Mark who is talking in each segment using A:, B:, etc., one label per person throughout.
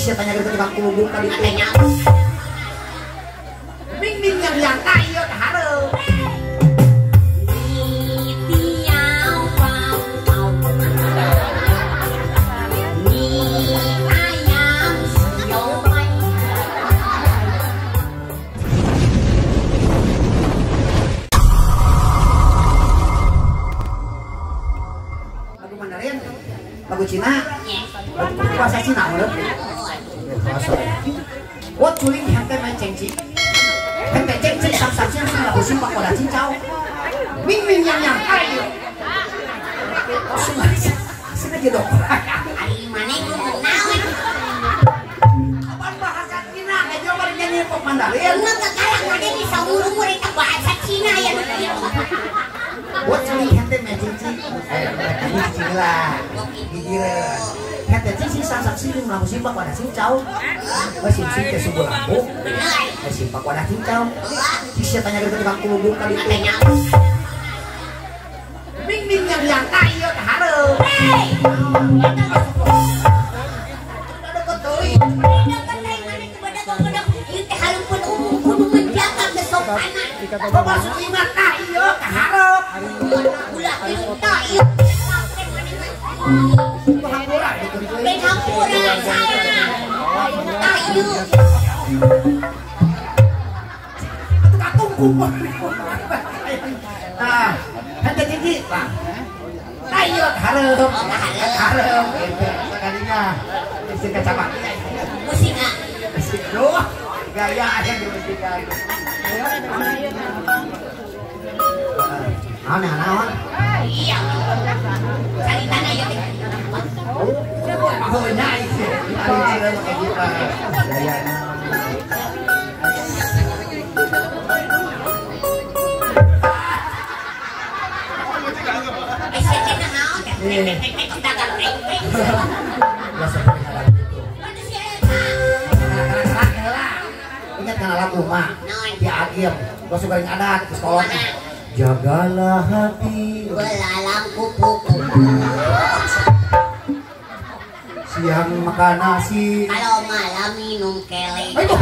A: Sia tanya ke tukang kulubung tadi. Ming ming yang yang ieu ka hareup. Lagu Mandarin, lagu Cina, lagu bahasa Cina menurut. Wo culing hante main cengci, hante cengci sang sang siang sang lagu simpak pada cincau, ming ming yang yang ayo. Sini aja dong.
B: Ari mana itu kenal?
A: Apaan bahasa Cina? Kayak bari nyanyi pop Mandarin.
B: Emang kakarang ada di saumur-umur eta bahasa Cina ya nu kieu.
A: Wo culing hante main cengci, ini cicing lah, gigireun. Hante cengci sang sang siang lagu simpak pada cincau. Sim sim teh subuh lampu, simpak wadah cincau. Sia tanya ke tukang kulubung tadi. Ming ming yang yang ieu ka hareup. Ada teuing.
B: Ieu teh halumpun umum kudu menjaga kesopanan.
A: Masuk lima tah ieu ka hareup.
B: Ulah ieu tah ieu.
A: Hampura gitu.
B: Hampura saya. Tah ieu.
A: Atuh katungku. Nah, hante cingci. Lah. Tah ieu hareup. Hareup gitu. Sakalinya musik kacamata.
B: Musik ah.
A: Musik doh. Gaya aja di musik. Naon naon?
B: Iya. Cari tanah ya.
A: Oh, nice. Ingat kan lagu mah? Ya agim, gua suka yang adat ke sekolah. Jagalah hati
B: belalang kupu-kupu.
A: Siang makan nasi,
B: kalau malam minum kelek.
A: Aduh,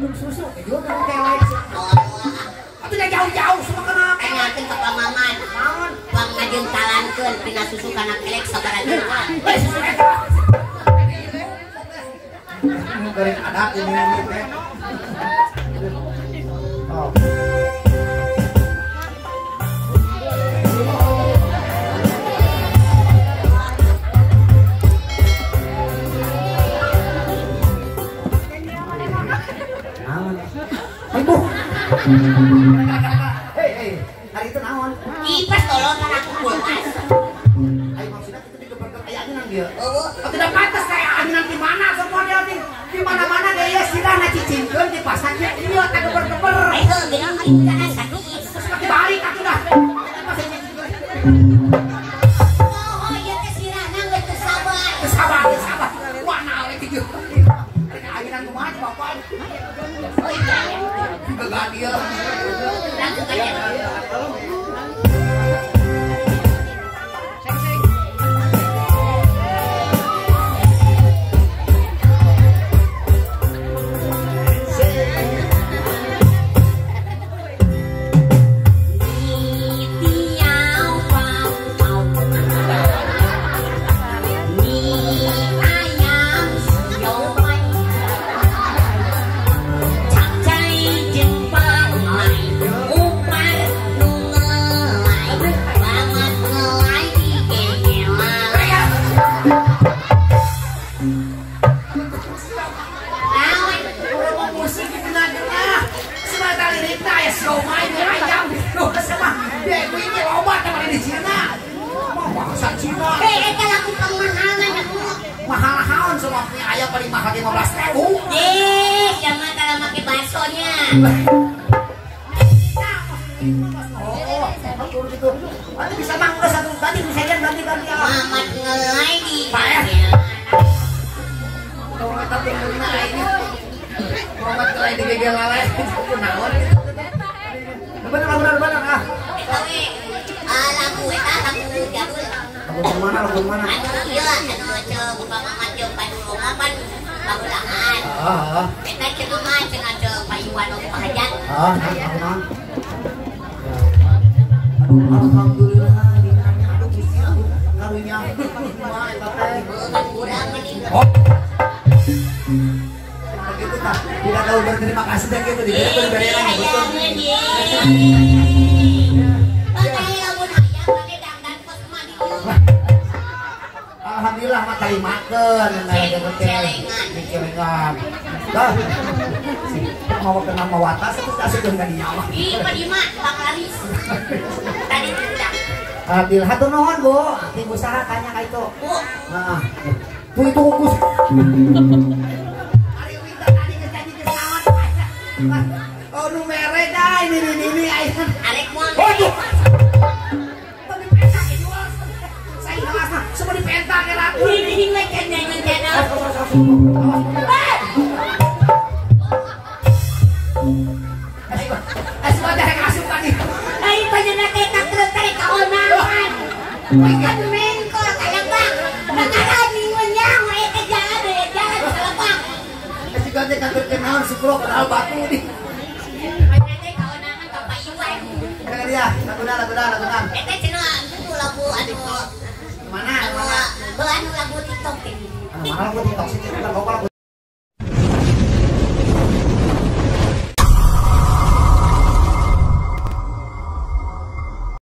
A: minum susu, juga minum kelek. Atuh dah jauh-jauh semua kena.
B: Tanyakeun ka pamaman.
A: Naon?
B: Pang ngajengkalankeun pina susu kana kelek sabaraha jengkal.
A: Hei, susu eta. Minum garing adat ini teh. Oh. Ibu. Hei, hei, hari itu naon?
B: Kipas tolong kan aku kulkas.
A: Ayo maksudnya itu digeber-geber aya anginan dia.
B: Oh,
A: tidak pantas saya anginan di mana semua dia di mana-mana dia ya sirahna cicingkeun di pasar ieu ieu teh geber-geber.
B: Eh heuh geuning kana sakit.
A: Terus dibalik atuh dah. Masih cicingkeun.
B: Oh, ieu teh sirahna geus teu sabar.
A: Teu sabar, teu sabar. Wah, naon kieu. Rek anginan kumaha bapak?
B: Oh iya.
A: Gagal dia.
B: Langsung aja.
A: Nanti bisa mang udah satu tadi bisa ganti ganti.
B: Mamat ngelai di.
A: Pak ya. Kalau tapi kena ini. Mamat ngelai di gegel lalai. Kunaon. Bener bener bener ah.
B: Eta we. Lagu eta lagu jadul.
A: Lagu Lagu mana lagu mana?
B: Anu ieu anu ceuk upama mah ceuk padulungan pagulangan.
A: Heeh.
B: Eta cenah mah cenah ceuk payuan oge pahajat.
A: Heeh, naon? Aduh, alhamdulillah dinanya aduh Gusti aduh karunya. Kumaha eta teh?
B: Kurang geuning.
A: Oh. Begitu tah, tidak tahu berterima kasih dan gitu diberi bereran betul. Alhamdulillah mah tarimakeun nah celengan. Dah. Mau kena mawatas terus asupkeun ka dinya mah.
B: Ih, pa di mah panglaris. Tadi diundang.
A: Alhamdulillah hatur nuhun, Bu. Ti usaha kanya ka itu.
B: Bu.
A: Heeh. Tuh itu kukus. Ari winter tadi geus jadi geus naon. Oh nu mere dah ini aya.
B: Arek moal.
A: Waduh. Semua dipentak ya lah.
B: Ini kan nyanyi channel.
A: Asma dah asup tadi.
B: Ai panjenengan teh tak terus teh kaonangan. Kan mengkol kalebak. Bakaran minggunya we teh jalan we jalan kalebak.
A: Siga teh kantor kenaon sukro kenal batu di.
B: Panjenengan teh kaonangan ka payuan.
A: Kan dia, lagu-lagu.
B: Eta cenah lagu anu
A: mana?
B: Anu lagu TikTok teh.
A: Mana lagu TikTok sih? Kita bawa lagu